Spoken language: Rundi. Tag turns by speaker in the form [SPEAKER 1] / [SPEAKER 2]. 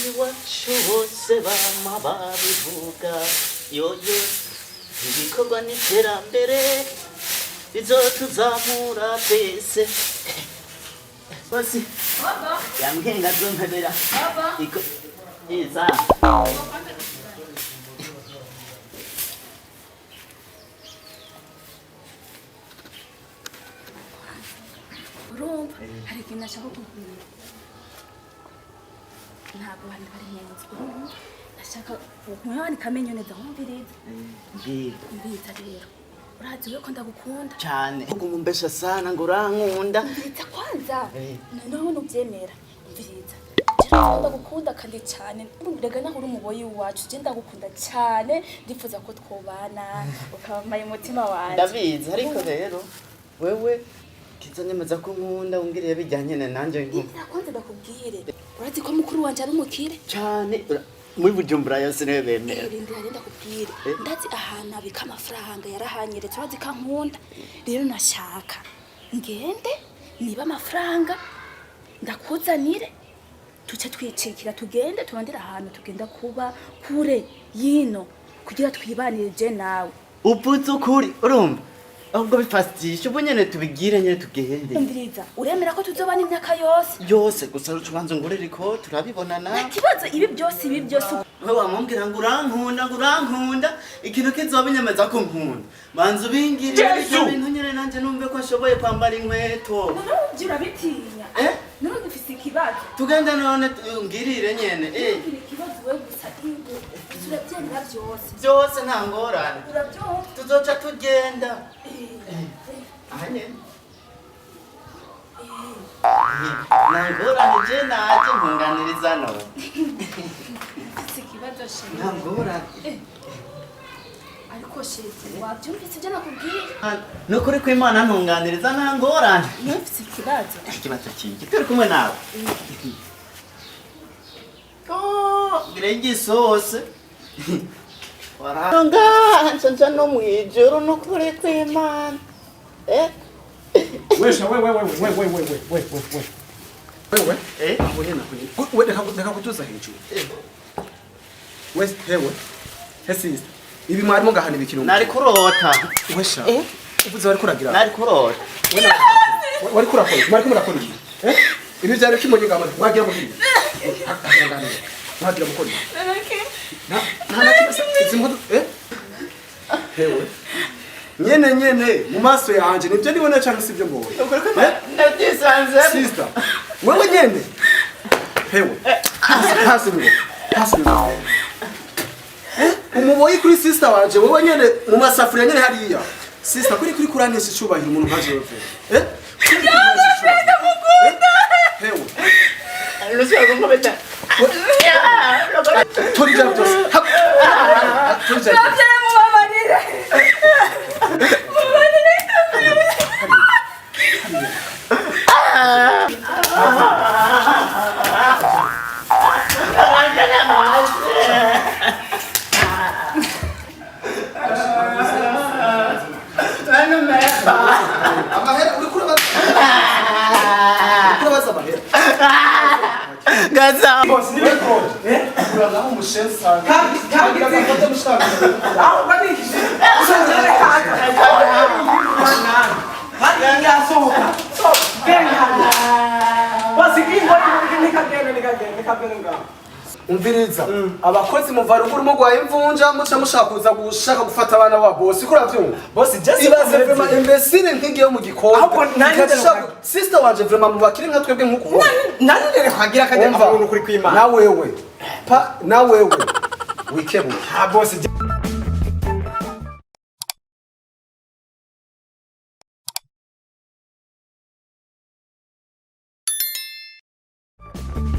[SPEAKER 1] Iwacu bose bama babivuga yoyo, ibikorwa n'iterambere bizotuzamura twese. Bose yambwiye ngo azompebera iko iza.
[SPEAKER 2] Urumva hari ikintu nashaka kukubwira. Ntabwo abantu bari mu nzu. Urumva nashaka kumwandika amenyo neza, nkumviriza.
[SPEAKER 1] Mbwira.
[SPEAKER 2] Umviriza rero, urazi we ko ndagukunda.
[SPEAKER 1] Cyane, umumbesha sana ngo urankunda.
[SPEAKER 2] Umviriza kwanza. Noneho nubyemera, umviriza. Jewe ndagukunda kandi cyane. Rega naho uri umuboyi wacu, je ndagukunda cyane, ndifuza ko twobana, ukabamaye umutima wanje.
[SPEAKER 1] Ndabizi, ariko rero wewe kizanyemeza ko nkunda umbwiriye bijyanye na nanjye nkumva.
[SPEAKER 2] Umviriza kwanza ndakubwire. Urazi ko mukuru wanje ari umukire.
[SPEAKER 1] Cyane, muri Bujumbura yose niwe bemera.
[SPEAKER 2] Rindira rero ndakubwire. Ndazi ahantu abika amafaranga, yarahanyeretse. Urazi ko ankunda. Rero nashaka ngende niba amafaranga ndakuzanire, tuce twicikira, tugende turondere ahantu tugenda kuba kure yino kugira twibanire je nawe.
[SPEAKER 1] Uvuze ukuri, urumva ahubwo bifastisha ubu nyene tubigire nyene tugende.
[SPEAKER 2] Umviriza, uremera ko tuzobana imyaka yose?
[SPEAKER 1] Yose, gusa ubanza ngurire ko turabibonana.
[SPEAKER 2] Nta kibazo, ibi byose, ibi byose.
[SPEAKER 1] We wamubwira ngo urankunda, ngo urankunda, ikintu kizoba inyemeza ko nkunda, banza ubingirire
[SPEAKER 3] Yesu!
[SPEAKER 1] ibyo bintu nyene nanjye numve ko nshoboye kwambara inkweto.
[SPEAKER 2] Noneho uvyo urabitinya.
[SPEAKER 1] Eh?
[SPEAKER 2] Noneho dufise ikibazo.
[SPEAKER 1] Tugende none, ngirire nyene.
[SPEAKER 2] Ufise ikibazo we gusa, ingo urabyemera byose?
[SPEAKER 1] Byose, nta ngorane.
[SPEAKER 2] Urabyumva?
[SPEAKER 1] Tuzoca tugenda aha nyene, nta ngorane, je naje ntunganiriza none.
[SPEAKER 2] Ufise ikibazo chéri.
[SPEAKER 1] Nta ngorane.
[SPEAKER 2] Ariko chéri, wabyumvise ibyo nakubwiye?
[SPEAKER 1] Nukuri ko Imana ntunganiriza, nta ngorane.
[SPEAKER 2] Ntufise ikibazo?
[SPEAKER 1] Ikibazo kiki turi kumwe nawe? Oh, ngira igisose ngaha nja no mwijuru, nukuri kw'Imana.
[SPEAKER 3] Wesha, we we we we we we we we we we wewe.
[SPEAKER 1] Eh.
[SPEAKER 3] Aho nyene, aho nyene. We, reka kutuza hejuru. We hewe, he sister, ibi mwarimo ngahana ibikino?
[SPEAKER 1] Nari kurota.
[SPEAKER 3] Wesha, uvuze wari kuragira?
[SPEAKER 1] Nari kurota.
[SPEAKER 3] We wari kurakora, mwariko murakora iki? Ibi vyari kimonye ngama mwagira muhira mwagira mukora iki? Nta na kimwe izi mpuzu. Hewe, nyene nyene mu maso yanje nibyo nibona cyangwa sibyo mbonye?
[SPEAKER 1] Nukuri ko ndabyisanzemo.
[SPEAKER 3] Sister, wewe nyene, hewe, hasi ngo hasi ngo umuboyi kuri sister wanje, wewe nyene mu masafuriya nyene hariya. Sister, kuri kuranisha icubahiro umuntu nka jewe? Kuri kuranisha icubahiro. Hewe.
[SPEAKER 1] Nusubira kunkubita.
[SPEAKER 3] Tori ibyawe byose. Tori ibyawe byose.
[SPEAKER 2] Mubabarire, mubabarire.
[SPEAKER 3] Amahera uri kurabaza amahera.
[SPEAKER 1] Gaza.
[SPEAKER 3] Boss, ni record. Uranaho umushensa.
[SPEAKER 4] Kandi
[SPEAKER 3] Gafata mushaka.
[SPEAKER 4] aho banikije yasohoka genda basi nikagenda ngaho.
[SPEAKER 3] Umviriza, abakozi muva ruguru mugwaye imvunja, muca mushaka kuza gushaka gufata abana ba boss, ko uravyumva?
[SPEAKER 4] Boss, just
[SPEAKER 3] ibaze vraiment, imbécile nkigiye mu gikoni.
[SPEAKER 4] Ahubwo nanjye
[SPEAKER 3] Sister wanje, vraiment mubakiri nka twebwe nkuko.
[SPEAKER 4] Nanone kwagira kajya
[SPEAKER 3] Umva,
[SPEAKER 4] umuntu kuri kwimana.
[SPEAKER 3] Na wewe pa, na wewe wikebuke.
[SPEAKER 4] Ah boss.